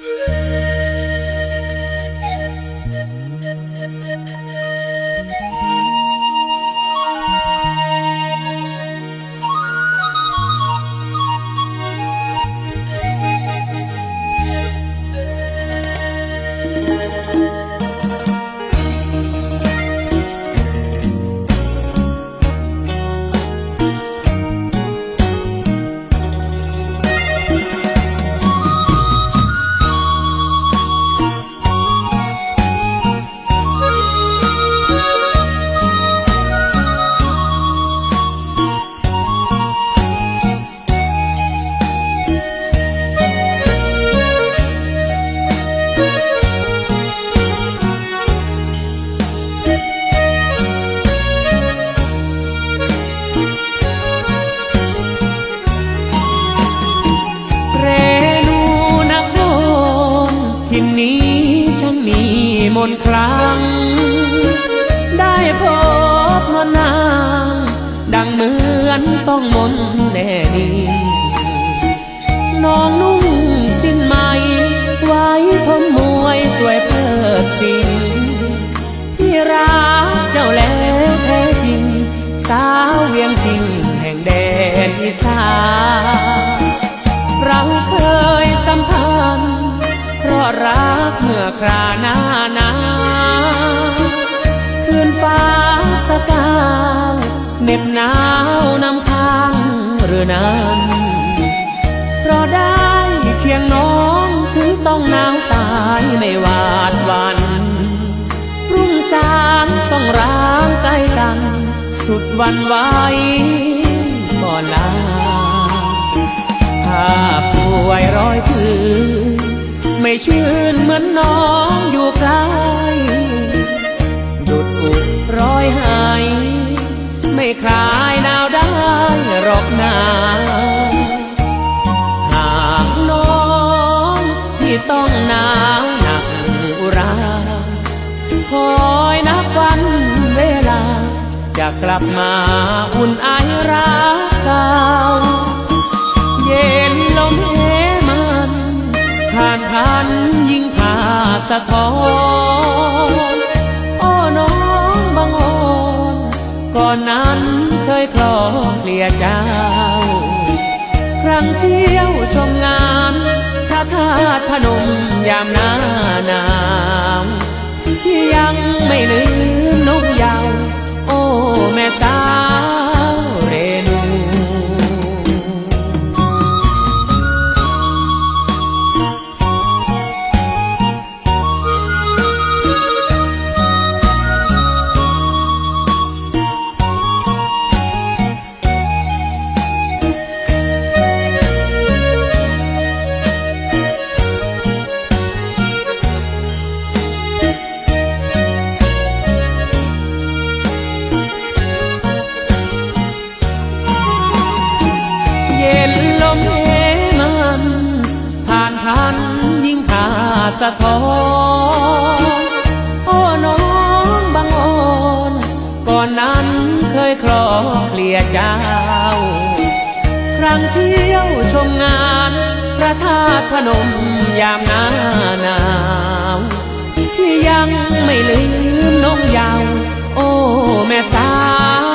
ເຣນູນະຄອນ ຖິ່ນນີ້ຊ່າງມີມົນຂລັງ ໄດ້ພົບນວນນາງ ດັ່ງເໝືອນຕ້ອງມົນແດ່ນີ້ ນ້ອງນຸ່ງສິ້ນໄໝ ໄວ້ຜົມມວຍສວຍເພີດປິ່ງ ທີ່ຮັກເຈົ້າແລ້ວແທ້ຈິງ ສາວວຽງຈິງແຫ່ງແດນອີສານ ເຮົາເຄີຍສຳພັນ ເພາະຮັກເມື່ອຄຣານານາ ຄືນຟ້າສະກາວ ເໜັບໜາວນຳຄ້າງເຫຼືອນັ້ນ ເພາະໄດ້ຄຽງນ້ອງ ເຖິງຕ້ອງໜາວຕາຍໄມ່ຫວາດຫວັ່ນ ລຸງສາງຕ້ອງຮ້າງໃກ້ກັນ ສຸດຫວັ່ນໄຫວກໍລາ ພາບພວຍລອຍຄືນ ໄມ່ຊື່ນເໝືອນນ້ອງຢູ່ໃກ້ ດຸດອຸດລອຍໄຫ້ ໄມ່ຄລາຍໜາວໄດ້ຫຼອກນາ ຫາກນ້ອງທີ່ຕ້ອງໜາວໜັກອຸຣາ ຄອຍນັບວັນເວລາ ຈະກັບມາອຸ່ນໄອຮັກເກົ່າ ເຢັນລົມເຮມັນ ຜ່ານພັນຍິ່ງພາສະທ້ອນ ໂອ້ ນ້ອງບັງອອນ ກ່ອນນັ້ນເຄີຍຄລໍເຄລຍເຈົ້າ ຄັ້ງທ່ຽວຊົມງານ ພະທາດພະນົມຍາມໜ້າໜາວ ທີ່ຍັງໄມ່ລືມນົກເຍົາ ໂອ້ ແມ່ສາວເຣນູ. ເຢັນລົມເຮມັນ ຜ່ານພັນຍິ່ງພາສະທ້ອນ ໂອ້ ນ້ອງບັງອອນ ກ່ອນນັ້ນເຄີຍຄລໍເຄລຍເຈົ້າ ຄັ້ງທ່ຽວຊົມງານ ພະທາດພະນົມຍາມໜ້າໜາວ ທີ່ຍັງໄມ່ລືມນົກເຍົາ ໂອ້ ແມ່ສາວ